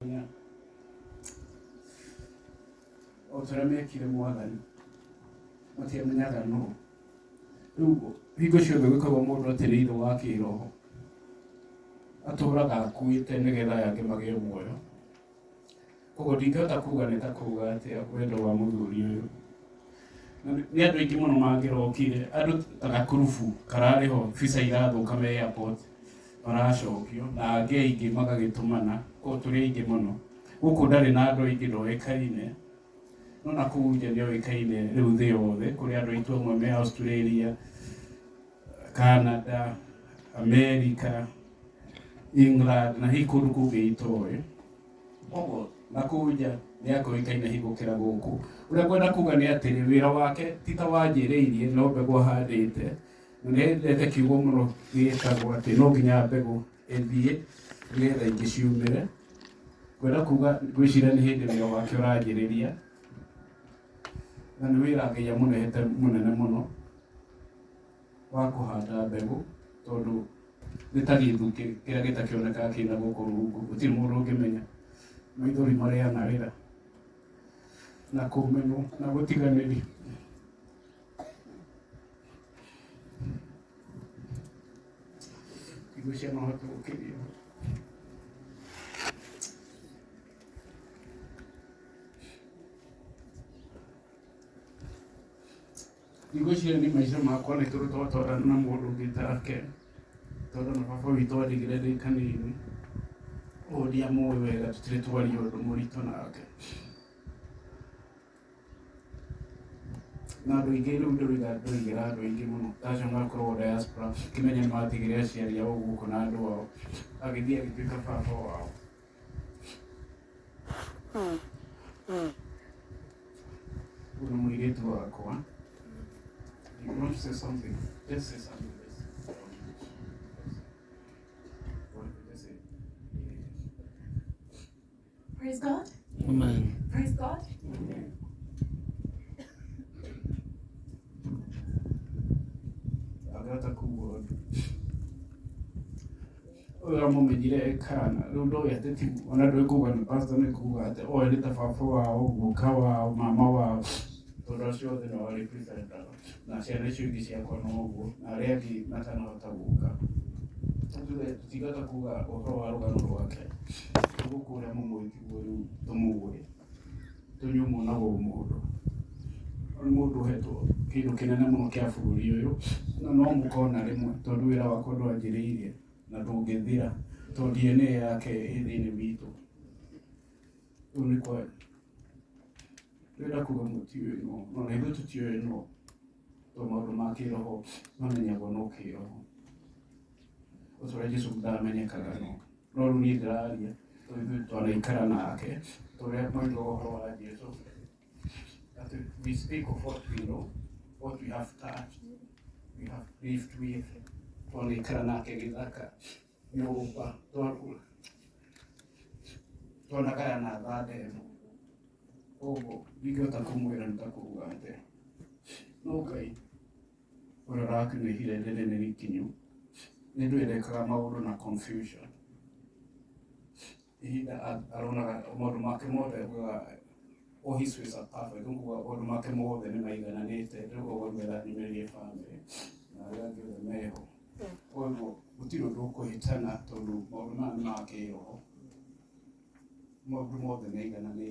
O ta ũrĩa mekire Mwathani, matiamenyaga nũ. Rĩu hingo ciothe gwĩkagwo mũndũ atĩrĩ ithe wa kĩroho, atũraga akuĩte nĩgetha aya angĩ magĩe muoyo. Koguo ndingĩhota kuga nĩ ta kuga atĩa wendo wa mũthuri ũyũ. Nĩ andũ aingĩ mũno mangĩrokire, andũ ta gakurubu kararĩ ho, visa irathũka me airport maracokio, na angĩ aingĩ magagĩtũmana, koguo tũrĩ aingĩ mũno. Gũkũ ndarĩ na andũ aingĩ ndoĩkaine, no na kũu nja nĩoĩkaine rĩu thĩ yothe, kũrĩ andũ aitũ amwe me Australia, Canada, America, England na hihi kũndũ kũngĩ itoĩ. Koguo na kũu nja nĩ akũĩkaine hihi gũkĩra gũkũ. Ũrĩa ngwenda kuga nĩ atĩrĩ, wĩra wake ti ta wanjĩrĩirie no mbegũ ahandĩte, na nĩ endete kiugo mũno gĩtagwo atĩ no nginya mbegũ ĩthiĩ nĩgetha ingĩ ciumĩre. Ngwenda kuga ngwĩciria nĩ hĩndĩ wĩra wake ũranjĩrĩria, na nĩ wĩra Ngai amũnehete mũnene mũno wa kũhanda mbegũ, tondũ nĩ ta gĩthukĩ kĩrĩa gĩtakĩonekaga kĩna gũkũ rungu, gũtirĩ mũndũ ũngĩmenya maithori marĩa anarĩra na kũmenwo na gũtiganĩrio. Ngwĩciria no hote gũkĩria. Ngwĩciria nĩ maica makwa nĩ tũrĩ twatwarana na mũndũ ũngĩ take, tondũ na baba witũ andigire ndĩ kanini, ũguo ndiamũĩ wega tũtirĩ twaria ũndũ mũritũ nake. Na andũ aingĩ rĩu ndĩroiga ndĩroigĩra andũ aingĩ mũno ta acio makoragwo diaspora kĩmenya nĩ matigire aciari ao gũkũ na andũ ao, agĩthiĩ agĩtuĩka baba wao. Ũyũ nĩ mũirĩtu wakwa. You want to say something? Just say something. Just, just say. Praise God. Amen. Praise God. Angĩhota kuga ũndũ. Ũyũ amũmenyire e kana, rĩu ndoĩ atĩ ti ona ndũĩ kuga nĩ pastor nĩ kuga atĩ oĩ nĩ ta baba wao, guka wao, mama wao, tondũ acio othe no representaga na ciana icio ingĩ ciakwa no ũguo na arĩa angĩ matanahota gũka. Tuge tũtingĩhota kuga ũhoro wa rũgano rwake, gũkũ ũrĩa mũmũĩ tiguo rĩu tũmũĩ, tũnyuĩ muonagwo ũmũndũ. Nĩ mũndũ ũhetwo kĩndũ kĩnene mũno kĩa bũrũri ũyũ, na no mũkona rĩmwe tondũ wĩra wakwa ndwanjĩrĩirie na ndũngĩthira tondũ DNA yake ĩ thĩinĩ witũ. Rĩu nĩ kwa ndĩrenda kuga mũtiũĩ no, no na ithuĩ tũtiũĩ no, tondũ maũndũ ma kĩroho mamenyagwo no kĩroho. O ta ũrĩa Jesũ ndamenyekaga no, no rĩu niĩ ndĩraria tondũ ithuĩ twanaikara nake, ta ũrĩa moigaga ũhoro wa Jesũ that we speak of what we know, what we have touched, we have lived with, twanaikara nake gĩthaka, nyũmba, twanagayana thanda ĩmwe. Koguo ndingĩhota kũmwĩra nĩ ta kuga atĩa. No Ngai ũrĩa ũrakinyia ihinda rĩrĩ nĩ rĩkinyu, nĩ ndũĩ ndekaga maũndũ na confusion. Ihinda aronaga maũndũ make mothe augaga all his ways are perfect, nĩ kuga maũndũ make mothe nĩ maigananĩte, rĩu ũguo nĩgetha nyumĩrĩrie bamĩrĩ na arĩa angĩ othe meho. Koguo gũtirĩ ũndũ ũkũhĩtana tondũ maũndũ maya nĩ ma kĩroho, maũndũ mothe nĩ aigananĩte.